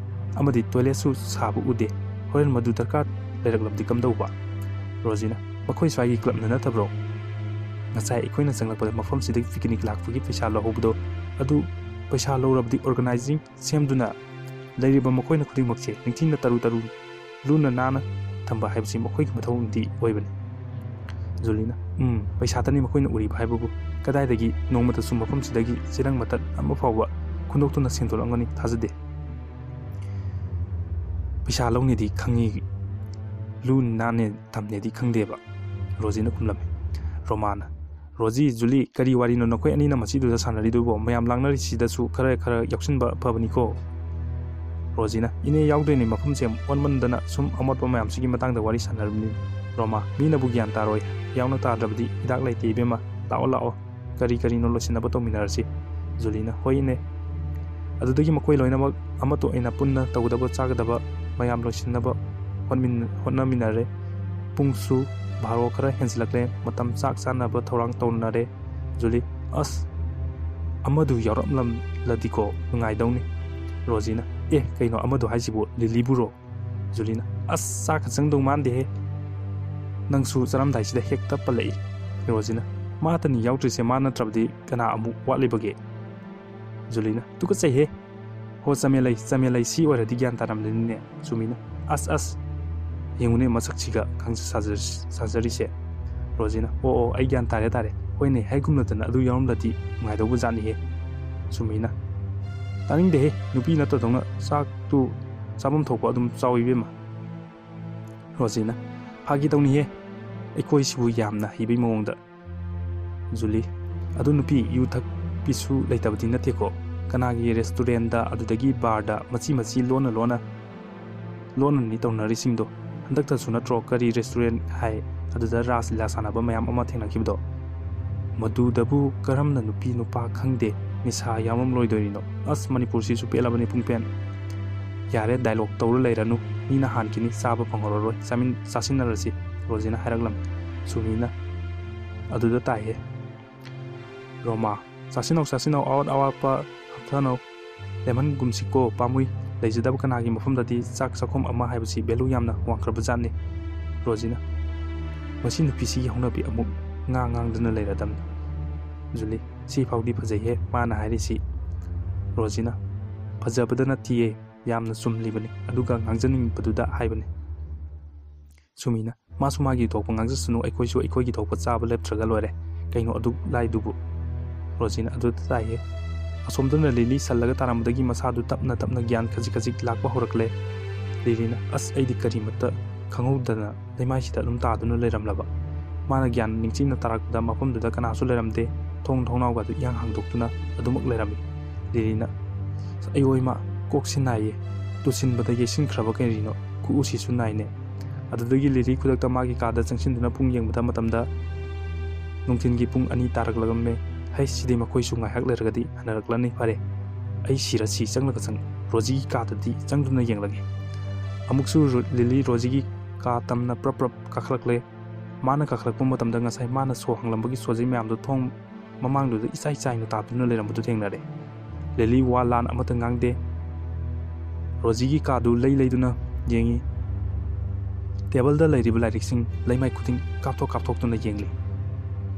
ꯑꯃꯗꯤ ꯇꯣꯏꯂꯦꯠꯁꯨ ꯁꯥꯕ ꯎꯗꯦ꯫ ꯍꯣꯔꯦꯟ ꯃꯗꯨ ꯗꯔꯀꯥꯔ ꯂꯩꯔꯛꯂꯕꯗꯤ ꯀꯝꯗꯧꯕ? ꯔꯣꯖꯤꯅ, ꯃꯈꯣꯏ ꯁ꯭ꯋꯥꯏꯒꯤ ꯀ꯭ꯂꯕꯅ ꯅꯠꯇꯕ꯭ꯔꯣ? ꯉꯁꯥꯏ ꯑꯩꯈꯣꯏꯅ ꯆꯪꯂꯛꯄꯗ ꯃꯐꯝꯁꯤꯗ ꯄꯤꯛꯅꯤꯛ ꯂꯥꯛꯄꯒꯤ ꯄꯩꯁꯥ ꯂꯧꯍꯧꯕꯗꯣ, ꯑꯗꯨ ꯄꯩꯁꯥ ꯂꯧꯔꯕꯗꯤ ꯑꯣꯔꯒꯅꯥꯏꯖꯤꯡ ꯁꯦꯝꯗꯨꯅ ꯂꯩꯔꯤꯕ ꯃꯈꯣꯏꯅ ꯈꯨꯗꯤꯡꯃꯛꯁꯦ ꯅꯤꯡꯊꯤꯅ ꯇꯔꯨ ꯇꯔꯨ ꯂꯨꯅ ꯅꯥꯟꯅ ꯊꯝꯕ ꯍꯥꯏꯕꯁꯤ ꯃꯈꯣꯏꯒꯤ ꯃꯊꯧꯗꯤ ꯑꯣꯏꯕꯅꯤ꯫ ꯖꯨꯂꯤꯅ, ꯎꯝ, ꯄꯩꯁꯥꯇꯅꯤ ꯃꯈꯣꯏꯅ ꯎꯔꯤꯕ ꯍꯥꯏꯕꯕꯨ꯫ ꯀꯗꯥꯏꯗꯒꯤ ꯅꯣꯡꯃꯇꯁꯨ ꯃꯐꯝꯁꯤꯗꯒꯤ ꯆꯦꯔꯪ ꯃꯇꯠ ꯑꯃ ꯐꯥꯎꯕ ꯈꯨꯟꯗꯣꯛꯇꯨꯅ ꯁꯦꯡꯗꯣꯛꯂꯝꯒꯅꯤ ꯊꯥꯖꯗꯦ꯫ ꯄꯩꯁꯥ ꯂꯧꯅꯤꯗꯤ ꯈꯪꯉꯤ, ꯂꯨ ꯅꯥꯟꯅꯦ ꯊꯝꯅꯦꯗꯤ ꯈꯪꯗꯦꯕ, ꯔꯣꯖꯤꯅ ꯈꯨꯝꯂꯝꯃꯤ꯫ ꯔꯣꯃꯥꯅ, ꯔꯣꯖꯤ, ꯖꯨꯂꯤ, ꯀꯔꯤ ꯋꯥꯔꯤꯅꯣ ꯅꯈꯣꯏ ꯑꯅꯤꯅ ꯃꯁꯤꯗꯨꯗ ꯁꯥꯟꯅꯔꯤꯗꯨꯕꯣ? ꯃꯌꯥꯝ ꯂꯥꯡꯅꯔꯤꯁꯤꯗꯁꯨ ꯈꯔ ꯈꯔ ꯌꯥꯎꯁꯤꯟꯕ ꯐꯕꯅꯤꯀꯣ꯫ ꯔꯣꯖꯤꯅ, ꯏꯅꯦ ꯌꯥꯎꯗꯣꯏꯅꯦ, ꯃꯐꯝꯁꯦ ꯑꯣꯟꯃꯟꯗꯅ ꯁꯨꯝ ꯑꯃꯣꯠꯄ ꯃꯌꯥꯝꯁꯤꯒꯤ ꯃꯇꯥꯡꯗ ꯋꯥꯔꯤ ꯁꯥꯟꯅꯔꯕꯅꯤ꯫ ꯔꯣꯃꯥ, ꯃꯤꯅꯕꯨ ꯒ꯭ꯌꯥꯟ ꯇꯥꯔꯣꯏ, ꯌꯥꯎꯅ ꯇꯥꯗ꯭ꯔꯕꯗꯤ ꯍꯤꯗꯥꯛ ꯂꯩꯇꯦ ꯏꯕꯦꯝꯃ, ꯂꯥꯛꯑꯣ ꯂꯥꯛꯑꯣ꯫ ꯀꯔꯤ ꯀꯔꯤꯅꯣ ꯂꯣꯏꯁꯤꯟꯅꯕ ꯇꯧꯃꯤꯟꯅꯔꯁꯤ꯫ ꯖꯨꯂꯤꯅ, ꯍꯣꯏ ꯏꯅꯦ꯫ ꯑꯗꯨꯗꯒꯤ ꯃꯈꯣꯏ ꯂꯣꯏꯅꯃꯛ ꯑꯃꯠꯇ ꯑꯣꯏꯅ ꯄꯨꯟꯅ ꯇꯧꯒꯗꯕ ꯆꯥꯒꯗꯕ ꯃꯌꯥꯝ ꯂꯣꯏꯁꯤꯟꯅꯕ ꯍꯣꯠꯃꯤꯟ-, ꯍꯣꯠꯅꯃꯤꯟꯅꯔꯦ꯫ ꯄꯨꯡꯁꯨ ꯚꯥꯔꯣ ꯈꯔ ꯍꯦꯟꯖꯤꯜꯂꯛꯂꯦ꯫ ꯃꯇꯝ ꯆꯥꯛ ꯆꯥꯅꯕ ꯊꯧꯔꯥꯡ ꯇꯧꯅꯔꯦ꯫ ꯖꯨꯂꯤ, ꯑꯁ, ꯑꯃꯗꯨ ꯌꯥꯎꯔꯝꯂꯝꯂꯗꯤꯀꯣ ꯅꯨꯡꯉꯥꯏꯗꯧꯅꯤ꯫ ꯔꯣꯖꯤꯅ, ꯑꯦ, ꯀꯩꯅꯣ ꯑꯃꯗꯨ ꯍꯥꯏꯁꯤꯕꯨ, ꯂꯤꯂꯤꯕꯨꯔꯣ? ꯖꯨꯂꯤꯅ, ꯑꯁ, ꯆꯥꯛꯀ ꯆꯪꯗꯧ ꯃꯥꯟꯗꯦꯍꯦ, ꯅꯪꯁꯨ ꯆꯥꯔꯝꯗꯥꯏꯁꯤꯗ ꯍꯦꯛꯇ ꯄꯜꯂꯛꯏ꯫ ꯔꯣꯖꯤꯅ, ꯃꯥꯇꯅꯤ ꯌꯥꯎꯗ꯭ꯔꯤꯁꯦ, ꯃꯥ ꯅꯠꯇ꯭ꯔꯕꯗꯤ ꯀꯅꯥ ꯑꯃꯨꯛ ꯋꯥꯠꯂꯤꯕꯒꯦ? ꯖꯨꯂꯤꯅ, ꯇꯨꯀꯠꯆꯩꯍꯦ꯫ ꯍꯣ, ꯆꯃꯦꯂꯩ, ꯆꯃꯦꯂꯩ ꯁꯤ ꯑꯣꯏꯔꯗꯤ ꯒ꯭ꯌꯥꯟ ꯇꯥꯔꯝꯂꯅꯤꯅꯦ꯫ ꯁꯨꯃꯤꯅ, ꯑꯁ, ꯑꯁ, ꯌꯦꯡꯉꯨꯅꯦ ꯃꯁꯛꯁꯤꯒ ꯈꯪꯁꯥ ꯁꯥꯖ-, ꯁꯥꯖꯔꯤꯁꯦ꯫ ꯔꯣꯖꯤꯅ, ꯑꯣ, ꯑꯣ, ꯑꯩ ꯒ꯭ꯌꯥꯟ ꯇꯥꯔꯦ, ꯇꯥꯔꯦ꯫ ꯍꯣꯏꯅꯦ, ꯍꯥꯏꯒꯨꯝꯅꯗꯅ ꯑꯗꯨ ꯌꯥꯎꯔꯝꯂꯗꯤ ꯅꯨꯡꯉꯥꯏꯗꯧꯕ ꯖꯥꯠꯅꯤꯍꯦ꯫ ꯁꯨꯃꯤꯅ, ꯇꯥꯅꯤꯡꯗꯦꯍꯦ, ꯅꯨꯄꯤ ꯅꯠꯇꯗꯧꯅ ꯆꯥꯛꯇꯨ ꯆꯥꯐꯝ ꯊꯣꯛꯄ ꯑꯗꯨꯝ ꯆꯥꯎ ꯏꯕꯦꯝꯃ꯫ ꯔꯣꯖꯤꯅ, ꯐꯥꯒꯤ ꯇꯧꯅꯤꯍꯦ, ꯑꯩꯈꯣꯏꯁꯤꯕꯨ ꯌꯥꯝꯅ ꯍꯩꯕꯩ ꯃꯑꯣꯡꯗ꯫ ꯖꯨꯂꯤ, ꯑꯗꯨ ꯅꯨꯄꯤ ꯌꯨ ꯊꯛꯄꯤꯁꯨ ꯂꯩꯇꯕꯗꯤ ꯅꯠꯇꯦꯀꯣ? ꯀꯅꯥꯒꯤ ꯔꯦꯁꯇꯨꯔꯦꯟꯗ, ꯑꯗꯨꯗꯒꯤ ꯕꯥꯔꯗ ꯃꯆꯤ ꯃꯆꯤ ꯂꯣꯟꯅ ꯂꯣꯟꯅ, ꯂꯣꯟꯅꯅꯤ ꯇꯧꯅꯔꯤꯁꯤꯡꯗꯣ꯫ ꯍꯟꯗꯛꯇꯁꯨ ꯅꯠꯇ꯭ꯔꯣ ꯀꯔꯤ ꯔꯦꯁꯇꯨꯔꯦꯟ ꯍꯥꯏ, ꯑꯗꯨꯗ ꯔꯥꯁ ꯂꯤꯂꯥ ꯁꯥꯟꯅꯕ ꯃꯌꯥꯝ ꯑꯃ ꯊꯦꯡꯅꯈꯤꯕꯗꯣ? ꯃꯗꯨꯗꯕꯨ ꯀꯔꯝꯅ ꯅꯨꯄꯤ ꯅꯨꯄꯥ ꯈꯪꯗꯦ, ꯅꯤꯁꯥ ꯌꯥꯎꯔꯝꯂꯣꯏꯗꯣꯔꯤꯅꯣ? ꯑꯁ, ꯃꯅꯤꯄꯨꯔꯁꯤꯁꯨ ꯄꯦꯜꯂꯕꯅꯤ ꯄꯨꯡꯄꯦꯟ꯫ ꯌꯥꯔꯦ, ꯗꯥꯏꯂꯣꯛ ꯇꯧꯔ ꯂꯩꯔꯅꯨ, ꯃꯤꯅ ꯍꯥꯟꯈꯤꯅꯤ, ꯆꯥꯕ ꯐꯪꯍꯧꯔꯔꯣꯏ, ꯆꯥꯃꯤꯟ-, ꯆꯥꯁꯤꯟꯅꯔꯁꯤ, ꯔꯣꯖꯤꯅ ꯍꯥꯏꯔꯛꯂꯝꯃꯤ꯫ ꯁꯨꯃꯤꯅ, ꯑꯗꯨꯗ ꯇꯥꯏꯍꯦ꯫ ꯔꯣꯃꯥ, ꯆꯥꯁꯤꯟꯅꯧ, ꯆꯥꯁꯤꯟꯅꯧ, ꯑꯋꯥꯠ ꯑꯋꯥꯠꯄ ꯍꯥꯞꯊꯅꯧ꯫ ꯂꯦꯝꯍꯟꯒꯨꯝꯁꯤꯀꯣ, ꯄꯥꯝꯃꯨꯏ꯫ ꯂꯩꯖꯗꯕ ꯀꯅꯥꯒꯤ ꯃꯐꯝꯗꯗꯤ ꯆꯥꯛ ꯆꯥꯛꯈꯨꯝ ꯑꯃ ꯍꯥꯏꯕꯁꯤ ꯚꯦꯂꯨ ꯌꯥꯝꯅ ꯋꯥꯡꯈ꯭ꯔꯕ ꯖꯥꯠꯅꯤ꯫ ꯔꯣꯖꯤꯅ, ꯃꯁꯤ ꯅꯨꯄꯤꯁꯤꯒꯤ ꯍꯧꯅꯕꯤ ꯑꯃꯨꯛ ꯉꯥꯡ ꯉꯥꯡꯗꯨꯅ ꯂꯩꯔꯗꯝꯅꯤ꯫ ꯖꯨꯂꯤ, ꯁꯤ ꯐꯥꯎꯗꯤ ꯐꯖꯩꯍꯦ ꯃꯥꯅ ꯍꯥꯏꯔꯤꯁꯤ꯫ ꯔꯣꯖꯤꯅ, ꯐꯖꯕꯗ ꯅꯠꯇꯤꯌꯦ, ꯌꯥꯝꯅ ꯆꯨꯝꯂꯤꯕꯅꯤ, ꯑꯗꯨꯒ ꯉꯥꯡꯖꯅꯤꯡꯕꯗꯨꯗ ꯍꯥꯏꯕꯅꯤ꯫ ꯁꯨꯃꯤꯅ, ꯃꯥꯁꯨ ꯃꯥꯒꯤ ꯊꯣꯛꯄ ꯉꯥꯡꯖꯁꯅꯨ, ꯑꯩꯈꯣꯏꯁꯨ ꯑꯩꯈꯣꯏꯒꯤ ꯊꯣꯛꯄ ꯆꯥꯕ ꯂꯦꯞꯇ꯭ꯔꯒ ꯂꯣꯏꯔꯦ꯫ ꯀꯩꯅꯣ ꯑꯗꯨꯛ ꯂꯥꯏꯗꯨꯕꯨ? ꯔꯣꯖꯤꯅ, ꯑꯗꯨꯗ ꯇꯥꯏꯍꯦ꯫ ꯑꯁꯣꯝꯗꯅ ꯂꯤꯂꯤ ꯁꯜꯂꯒ ꯇꯥꯔꯝꯕꯗꯒꯤ ꯃꯁꯥꯗꯨ ꯇꯞꯅ ꯇꯞꯅ ꯒ꯭ꯌꯥꯟ ꯈꯖꯤꯛ ꯈꯖꯤꯛ ꯂꯥꯛꯄ ꯍꯧꯔꯛꯂꯦ꯫ ꯂꯤꯂꯤꯅ, ꯑꯁ, ꯑꯩꯗꯤ ꯀꯔꯤꯃꯠꯇ ꯈꯪꯍꯧꯗꯅ ꯂꯩꯃꯥꯏꯁꯤꯗ ꯑꯗꯨꯝ ꯇꯥꯗꯨꯅ ꯂꯩꯔꯝꯂꯕ꯫ ꯃꯥꯅ ꯒ꯭ꯌꯥꯟ ꯅꯤꯡꯁꯤꯡꯅ ꯇꯥꯔꯛꯄꯗ ꯃꯐꯝꯗꯨꯗ ꯀꯅꯥꯁꯨ ꯂꯩꯔꯝꯗꯦ꯫ ꯊꯣꯡ ꯊꯣꯡꯅꯥꯎꯒꯗꯨ ꯏꯍꯥꯡ ꯍꯥꯡꯗꯣꯛꯇꯨꯅ ꯑꯗꯨꯃꯛ ꯂꯩꯔꯝꯃꯤ꯫ ꯂꯤꯂꯤꯅ, ꯑꯌꯣ ꯏꯃꯥ, ꯀꯣꯛꯁꯤ ꯅꯥꯏꯌꯦ꯫ ꯇꯨꯁꯤꯟꯕꯗ ꯌꯩꯁꯤꯟꯈ꯭ꯔꯕ ꯀꯔꯤꯅꯣ? ꯈꯨꯎꯁꯤꯁꯨ ꯅꯥꯏꯅꯦ꯫ ꯑꯗꯨꯗꯒꯤ ꯂꯤꯂꯤ ꯈꯨꯗꯛꯇ ꯃꯥꯒꯤ ꯀꯥꯗ ꯆꯪꯁꯤꯟꯗꯨꯅ ꯄꯨꯡ ꯌꯦꯡꯕꯗ ꯃꯇꯝꯗ ꯅꯨꯡꯊꯤꯜꯒꯤ ꯄꯨꯡ ꯑꯅꯤ ꯇꯥꯔꯛꯂꯝꯃꯦ꯫ ꯍꯩ, ꯁꯤꯗꯤ ꯃꯈꯣꯏꯁꯨ ꯉꯥꯏꯍꯥꯛ ꯂꯩꯔꯒꯗꯤ ꯍꯟꯅꯔꯛꯂꯅꯤ꯫ ꯐꯔꯦ, ꯑꯩ ꯁꯤꯔꯁꯤ ꯆꯪꯂꯒ ꯆꯪ-, ꯔꯣꯖꯤꯒꯤ ꯀꯥꯗꯗꯤ ꯆꯪꯗꯨꯅ ꯌꯦꯡꯂꯒꯦ꯫ ꯑꯃꯨꯛꯁꯨ ꯔꯣ-, ꯂꯤꯂꯤ ꯔꯣꯖꯤꯒꯤ ꯀꯥ ꯇꯝꯅ ꯄ꯭ꯔꯞ ꯄ꯭ꯔꯞ ꯀꯥꯈꯠꯂꯛꯂꯦ꯫ ꯃꯥꯅ ꯀꯥꯈꯠꯂꯛꯄ ꯃꯇꯝꯗ ꯉꯁꯥꯏ ꯃꯥꯅ ꯁꯣ ꯍꯪꯂꯝꯕꯒꯤ ꯁꯣꯖꯩ ꯃꯌꯥꯝꯗꯣ ꯊꯣꯡ ꯃꯃꯥꯡꯗꯨꯗ ꯏꯆꯥꯏ ꯆꯥꯏꯅ ꯇꯥꯗꯨꯅ ꯂꯩꯔꯝꯕꯗꯨ ꯊꯦꯡꯅꯔꯦ꯫ ꯂꯤꯂꯤ ꯋꯥ ꯂꯥꯟ ꯑꯃꯠꯇ ꯉꯥꯡꯗꯦ꯫ ꯔꯣꯖꯤꯒꯤ ꯀꯥꯗꯨ ꯂꯩ ꯂꯩꯗꯨꯅ ꯌꯦꯡꯉꯤ꯫ ꯇꯦꯕꯜꯗ ꯂꯩꯔꯤꯕ ꯂꯥꯏꯔꯤꯛꯁꯤꯡ ꯂꯩꯃꯥꯏ ꯈꯨꯗꯤꯡ ꯀꯥꯞꯊꯣꯛ ꯀꯥꯞꯊꯣꯛꯇꯨꯅ ꯌꯦꯡꯂꯤ꯫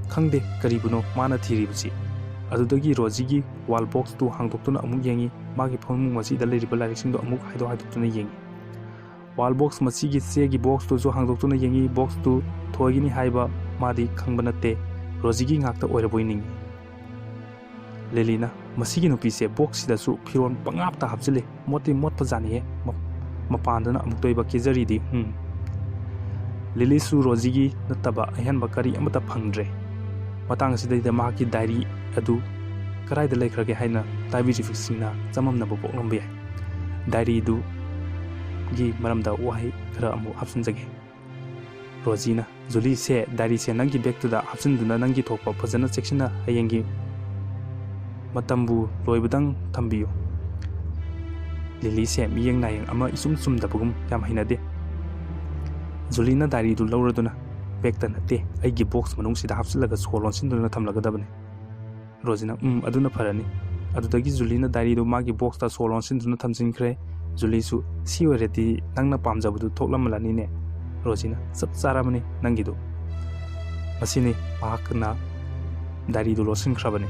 ꯈꯪꯗꯦ ꯀꯔꯤꯕꯨꯅꯣ ꯃꯥꯅ ꯊꯤꯔꯤꯕꯁꯤ꯫ ꯑꯗꯨꯗꯒꯤ ꯔꯣꯖꯤꯒꯤ ꯋꯥꯜ ꯕꯣꯛꯁꯇꯨ ꯍꯥꯡꯗꯣꯛꯇꯨꯅ ꯑꯃꯨꯛ ꯌꯦꯡꯉꯤ꯫ ꯃꯥꯒꯤ ꯐꯃꯨꯡ ꯃꯆꯤꯗ ꯂꯩꯔꯤꯕ ꯂꯥꯏꯔꯤꯛꯁꯤꯡꯗꯨ ꯑꯃꯨꯛ ꯍꯥꯏꯗꯣꯛ ꯍꯥꯏꯗꯣꯛꯇꯨꯅ ꯌꯦꯡꯉꯤ꯫ ꯋꯥꯜ ꯕꯣꯛꯁ ꯃꯆꯤꯒꯤ ꯆꯦꯒꯤ ꯕꯣꯛꯁꯇꯨꯁꯨ ꯍꯥꯡꯗꯣꯛꯇꯨꯅ ꯌꯦꯡꯉꯤ꯫ ꯕꯣꯛꯁꯇꯨ ꯊꯣꯏꯒꯅꯤ ꯍꯥꯏꯕ ꯃꯥꯗꯤ ꯈꯪꯕ ꯅꯠꯇꯦ꯫ ꯔꯣꯖꯤꯒꯤ ꯉꯥꯛꯇ ꯑꯣꯏꯔꯕꯣꯏ ꯅꯤꯡꯉꯤ꯫ ꯂꯤꯂꯤꯅ, "ꯃꯁꯤꯒꯤ ꯅꯨꯄꯤꯁꯦ ꯕꯣꯛꯁꯁꯤꯗꯁꯨ ꯐꯤꯔꯣꯜ ꯄꯪꯍꯥꯞꯇ ꯍꯥꯞꯆꯤꯜꯂꯤ꯫ ꯃꯣꯠꯇꯤ ꯃꯣꯠꯄꯖꯥꯠꯅꯤꯍꯦ꯫ ꯃ-, ꯃꯄꯥꯟꯗꯅ ꯑꯃꯨꯛꯇꯣꯏꯕ ꯀꯦꯖꯔꯤꯗꯤ, ꯍꯨꯝ꯫" ꯂꯤꯂꯤꯁꯨ ꯔꯣꯖꯤꯒꯤ ꯅꯠꯇꯕ ꯑꯍꯦꯟꯕ ꯀꯔꯤ ꯑꯃꯠꯇ ꯐꯪꯗ꯭ꯔꯦ꯫ ꯃꯇꯥꯡ ꯑꯁꯤꯗꯩꯗ ꯃꯍꯥꯛꯀꯤ ꯗꯥꯏꯔꯤ ꯑꯗꯨ ꯀꯗꯥꯏꯗ ꯂꯩꯈ꯭ꯔꯒꯦ ꯍꯥꯏꯅ ꯇꯥꯕꯤꯔꯤꯕꯁꯤꯡꯅ ꯆꯃꯝꯅꯕ ꯄꯣꯛꯂꯝꯕ ꯌꯥꯏ꯫ ꯗꯥꯏꯔꯤꯗꯨꯒꯤ ꯃꯔꯝꯗ ꯋꯥꯍꯩ ꯈꯔ ꯑꯃꯨꯛ ꯍꯥꯞꯆꯤꯟꯖꯒꯦ꯫ ꯔꯣꯖꯤꯅ, "ꯖꯨꯂꯤꯁꯦ, ꯗꯥꯏꯔꯤꯁꯦ ꯅꯪꯒꯤ ꯕꯦꯛꯇꯨꯗ ꯍꯥꯞꯆꯤꯟꯗꯨꯅ ꯅꯪꯒꯤ ꯊꯣꯛꯄ ꯐꯖꯅ ꯆꯦꯛꯁꯤꯟꯅ ꯍꯌꯦꯡꯒꯤ ꯃꯇꯝꯕꯨ ꯂꯣꯏꯕꯗꯪ ꯊꯝꯕꯤꯌꯨ꯫ ꯂꯤꯂꯤꯁꯦ ꯃꯤꯌꯦꯡ ꯅꯥꯌꯦꯡ ꯑꯃ ꯏꯆꯨꯝ ꯆꯨꯝꯗꯕꯒꯨꯝ ꯌꯥꯝ ꯍꯩꯅꯗꯦ꯫" ꯖꯨꯂꯤꯅ ꯗꯥꯏꯔꯤꯗꯨ ꯂꯧꯔꯗꯨꯅ, "ꯕꯦꯛꯇ ꯅꯠꯇꯦ, ꯑꯩꯒꯤ ꯕꯣꯛꯁ ꯃꯅꯨꯡꯁꯤꯗ ꯍꯥꯞꯆꯤꯜꯂꯒ ꯁꯣ ꯂꯣꯟꯁꯤꯟꯗꯨꯅ ꯊꯝꯂꯒꯗꯕꯅꯤ꯫" ꯔꯣꯖꯤꯅ, "ꯎꯝ, ꯑꯗꯨꯅ ꯐꯔꯅꯤ꯫" ꯑꯗꯨꯗꯒꯤ ꯖꯨꯂꯤꯅ ꯗꯥꯏꯔꯤꯗꯨ ꯃꯥꯒꯤ ꯕꯣꯛꯁꯇ ꯁꯣ ꯂꯣꯟꯁꯤꯟꯗꯨꯅ ꯊꯝꯖꯤꯟꯈ꯭ꯔꯦ꯫ ꯖꯨꯂꯤꯁꯨ, "ꯁꯤ ꯑꯣꯏꯔꯗꯤ ꯅꯪꯅ ꯄꯥꯝꯖꯕꯗꯨ ꯊꯣꯛꯂꯝꯃꯂꯅꯤꯅꯦ꯫" ꯔꯣꯖꯤꯅ, "ꯆꯞ ꯆꯥꯔꯕꯅꯤ ꯅꯪꯒꯤꯗꯨ꯫" ꯃꯁꯤꯅꯤ ꯃꯍꯥꯛꯅ ꯗꯥꯏꯔꯤꯗꯨ ꯂꯣꯠꯁꯤꯟꯈ꯭ꯔꯕꯅꯤ꯫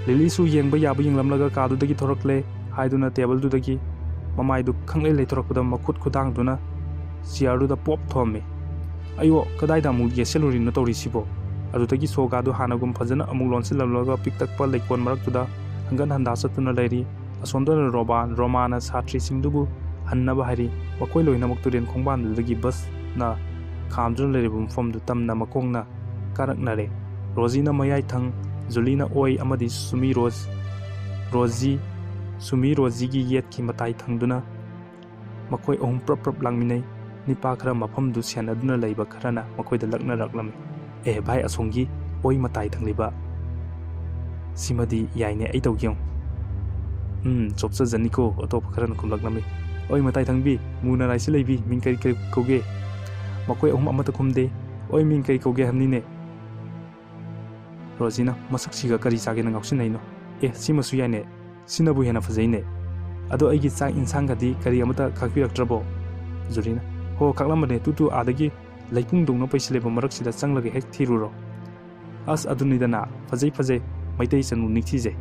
ꯂꯤꯂꯤꯁꯨ ꯌꯦꯡꯕ ꯌꯥꯕ ꯌꯦꯡꯂꯝꯂꯒ ꯀꯥꯗꯨꯗꯒꯤ ꯊꯣꯔꯛꯂꯦ ꯍꯥꯏꯗꯨꯅ ꯇꯦꯕꯜꯗꯨꯗꯒꯤ ꯃꯃꯥꯏꯗꯨ ꯈꯪꯂꯩ ꯂꯩꯊꯣꯔꯛꯄꯗ ꯃꯈꯨꯠ ꯈꯨꯗꯥꯡꯗꯨꯅ ꯆꯤꯌꯥꯔꯗꯨꯗ ꯄꯣꯞ ꯊꯣꯝꯃꯤ꯫ "ꯑꯌꯣ, ꯀꯗꯥꯏꯗ ꯑꯃꯨꯛ ꯌꯦꯠꯁꯤꯜꯂꯨꯔꯤꯅꯣ ꯇꯧꯔꯤꯁꯤꯕꯣ?" ꯑꯗꯨꯗꯒꯤ ꯁꯣꯒꯥꯗꯨ ꯍꯥꯟꯅꯒꯨꯝ ꯐꯖꯅ ꯑꯃꯨꯛ ꯂꯣꯟꯁꯤꯜꯂꯝꯂꯒ ꯄꯤꯛꯇꯛꯄ ꯂꯩꯀꯣꯜ ꯃꯔꯛꯇꯨꯗ ꯍꯪꯒꯠ ꯍꯟꯗꯥ ꯆꯠꯇꯨꯅ ꯂꯩꯔꯤ꯫ ꯑꯁꯣꯝꯗꯅ ꯔꯣꯕꯥ-, ꯔꯣꯃꯥꯅ ꯁꯥꯇ꯭ꯔꯤꯁꯤꯡꯗꯨꯕꯨ ꯍꯟꯅꯕ ꯍꯥꯏꯔꯤ꯫ ꯃꯈꯣꯏ ꯂꯣꯏꯅꯃꯛ ꯇꯨꯔꯦꯟ ꯈꯣꯡꯕꯥꯟꯗꯨꯗꯒꯤ ꯕꯁꯅ ꯈꯥꯝꯗꯨꯅ ꯂꯩꯔꯤꯕ ꯃꯐꯝꯗꯨ ꯇꯝꯅ ꯃꯈꯣꯡꯅ ꯀꯥꯔꯛꯅꯔꯦ꯫ ꯔꯣꯖꯤꯅ ꯃꯌꯥꯏ ꯊꯪ, ꯖꯨꯂꯤꯅ ꯑꯣꯏ ꯑꯃꯗꯤ ꯁꯨꯃꯤ ꯔꯣꯖ-, ꯔꯣꯖꯤ, ꯁꯨꯃꯤ ꯔꯣꯖꯤꯒꯤ ꯌꯦꯠꯀꯤ ꯃꯇꯥꯏ ꯊꯪꯗꯨꯅ ꯃꯈꯣꯏ ꯑꯍꯨꯝ ꯄ꯭ꯔꯞ ꯄ꯭ꯔꯞ ꯂꯥꯡꯃꯤꯟꯅꯩ꯫ ꯅꯤꯄꯥ ꯈꯔ ꯃꯐꯝꯗꯨ ꯁꯦꯟꯅꯗꯨꯅ ꯂꯩꯕ ꯈꯔꯅ ꯃꯈꯣꯏꯗ ꯂꯛꯅꯔꯛꯂꯝꯃꯤ꯫ "ꯑꯦ ꯚꯥꯏ, ꯑꯁꯣꯝꯒꯤ ꯑꯣꯏ ꯃꯇꯥꯏ ꯊꯪꯂꯤꯕ ꯁꯤꯃꯗꯤ ꯌꯥꯏꯅꯦ, ꯑꯩ ꯇꯧꯒꯦ ꯌꯦꯡꯉꯨ꯫" "ꯎꯝ, ꯆꯣꯞꯆꯖꯅꯤꯀꯣ," ꯑꯇꯣꯞꯄ ꯈꯔꯅ ꯈꯨꯝꯂꯛꯂꯝꯃꯤ꯫ "ꯑꯣꯏ ꯃꯇꯥꯏ ꯊꯪꯕꯤ, ꯃꯨ ꯅꯥꯔꯥꯏꯁꯤ ꯂꯩꯕꯤ, ꯃꯤꯡ ꯀꯔꯤ ꯀꯔꯤ ꯀꯧꯒꯦ?" ꯃꯈꯣꯏ ꯑꯍꯨꯝ ꯑꯃꯠꯇ ꯈꯨꯝꯗꯦ꯫ "ꯑꯣꯏ, ꯃꯤꯡ ꯀꯔꯤ ꯀꯧꯒꯦ ꯍꯥꯏꯕꯅꯤꯅꯦ?" ꯔꯣꯖꯤꯅ, "ꯃꯁꯛꯁꯤꯒ ꯀꯔꯤ ꯆꯥꯒꯦꯅ ꯉꯥꯎꯁꯤꯟꯅꯩꯅꯣ? ꯑꯦ, ꯁꯤꯃꯁꯨ ꯌꯥꯏꯅꯦ, ꯁꯤꯅꯕꯨ ꯍꯦꯟꯅ ꯐꯖꯩꯅꯦ꯫ ꯑꯗꯣ ꯑꯩꯒꯤ ꯆꯥꯛ ꯏꯟꯁꯥꯡꯒꯗꯤ ꯀꯔꯤ ꯑꯃꯠꯇ ꯈꯥꯛꯄꯤꯔꯛꯇ꯭ꯔꯕꯣ?" ꯖꯨꯂꯤꯅ, "ꯍꯣ, ꯈꯥꯛꯂꯝꯕꯅꯦ, ꯇꯨ ꯇꯨ ꯑꯥꯗꯒꯤ ꯂꯩꯄꯨꯡꯗꯧꯅ ꯄꯩꯁꯤꯜꯂꯦꯕ ꯃꯔꯛꯁꯤꯗ ꯆꯪꯂꯒ ꯍꯦꯛ ꯊꯤꯔꯨꯔꯣ꯫" "ꯑꯁ, ꯑꯗꯨꯅꯤꯗꯅ, ꯐꯖꯩ ꯐꯖꯩ, ꯃꯩꯇꯩ ꯆꯅꯨ ꯅꯤꯡꯊꯤꯖꯩ꯫"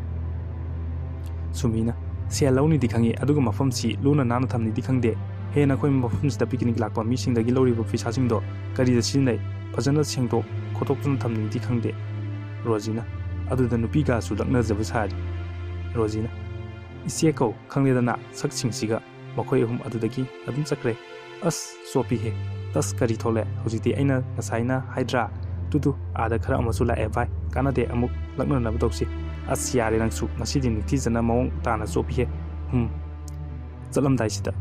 ꯁꯨꯃꯤꯅ, "ꯁꯦꯜ ꯂꯧꯅꯤꯗꯤ ꯈꯪꯉꯤ, ꯑꯗꯨꯒ ꯃꯐꯝꯁꯤ ꯂꯨꯅ ꯅꯥꯟꯅ ꯊꯝꯅꯤꯗꯤ ꯈꯪꯗꯦ꯫ ꯍꯦ, ꯅꯈꯣꯏ ꯃꯐꯝꯁꯤꯗ ꯄꯤꯛꯅꯤꯛ ꯂꯥꯛꯄ ꯃꯤꯁꯤꯡꯗꯒꯤ ꯂꯧꯔꯤꯕ ꯄꯩꯁꯥꯁꯤꯡꯗꯣ ꯀꯔꯤꯗ ꯁꯤꯖꯤꯟꯅꯩ? ꯐꯖꯅ ꯁꯦꯡꯗꯣꯛ ꯈꯣꯠꯇꯣꯛꯇꯨꯅ ꯊꯝꯅꯤꯗꯤ ꯈꯪꯗꯦ꯫" ꯔꯣꯖꯤꯅ, "ꯑꯗꯨꯗ ꯅꯨꯄꯤꯒꯁꯨ ꯂꯛꯅꯖꯕ ꯁꯥꯔꯤ꯫" ꯔꯣꯖꯤꯅ, "ꯏꯆꯦ ꯀꯧ, ꯈꯪꯂꯦꯗꯅ ꯁꯛꯁꯤꯡꯁꯤꯒ꯫" ꯃꯈꯣꯏ ꯑꯍꯨꯝ ꯑꯗꯨꯗꯒꯤ ꯑꯗꯨꯝ ꯆꯠꯈ꯭ꯔꯦ꯫ "ꯑꯁ, ꯆꯣꯞꯄꯤꯍꯦ꯫ ꯇꯁ, ꯀꯔꯤ ꯊꯣꯛꯂꯦ? ꯍꯧꯖꯤꯛꯇꯤ ꯑꯩꯅ ꯉꯁꯥꯏꯅ ꯍꯥꯏꯗ꯭ꯔꯥ? ꯇꯨ ꯇꯨ, ꯑꯥꯗ ꯈꯔ ꯑꯃꯁꯨ ꯂꯥꯛꯑꯦ ꯚꯥꯏ꯫ ꯀꯥꯟꯅꯗꯦ, ꯑꯃꯨꯛ ꯂꯛꯅꯅꯕ ꯇꯧꯁꯤ꯫" ꯑꯁ, ꯌꯥꯔꯦ ꯅꯪꯁꯨ, ꯉꯁꯤꯗꯤ ꯅꯤꯡꯊꯤꯖꯅ ꯃꯑꯣꯡ ꯇꯥꯅ ꯆꯣꯞꯄꯤꯍꯦ꯫ ꯍꯨꯝ꯫ ꯆꯠꯂꯝꯗꯥꯏꯁꯤꯗ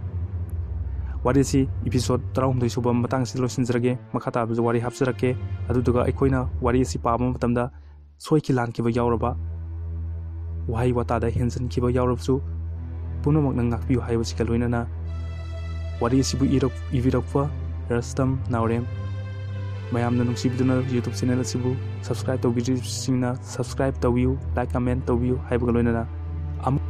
ꯋꯥꯔꯤꯁꯤ episode ꯇꯔꯥꯍꯨꯝꯗꯣꯏ ꯁꯨꯕ ꯃꯇꯥꯡꯁꯤꯗ ꯂꯣꯏꯁꯤꯟꯖꯔꯒꯦ꯫ ꯃꯈꯥ ꯇꯥꯕꯁꯨ ꯋꯥꯔꯤ ꯍꯥꯞꯆꯔꯛꯀꯦ꯫ ꯑꯗꯨꯗꯨꯒ ꯑꯩꯈꯣꯏꯅ ꯋꯥꯔꯤ ꯑꯁꯤ ꯄꯥꯕ ꯃꯇꯝꯗ ꯁꯣꯏꯈꯤ ꯂꯥꯟꯈꯤꯕ ꯌꯥꯎꯔꯕ, ꯋꯥꯍꯩ ꯋꯥꯇꯥꯗ ꯍꯦꯟꯖꯟꯈꯤꯕ ꯌꯥꯎꯔꯕꯁꯨ, ꯄꯨꯝꯅꯃꯛ ꯅꯪ ꯉꯥꯛꯄꯤꯌꯨ ꯍꯥꯏꯕꯁꯤꯒ ꯂꯣꯏꯅꯅ ꯋꯥꯔꯤ ꯑꯁꯤꯕꯨ ꯏꯔꯛ-, ꯏꯕꯤꯔꯛꯄ ꯔꯁꯇꯝ ꯅꯥꯎꯔꯦꯝ, ꯃꯌꯥꯝꯅ ꯅꯨꯡꯁꯤꯕꯤꯗꯨꯅ YouTube channel ꯑꯁꯤꯕꯨ subscribe ꯇꯧꯕꯤꯗ꯭ꯔꯤꯕꯁꯤꯡꯅ subscribe ꯇꯧꯕꯤꯌꯨ, like, comment ꯇꯧꯕꯤꯌꯨ ꯍꯥꯏꯕꯒ ꯂꯣꯏꯅꯅ ꯑꯃꯨꯛ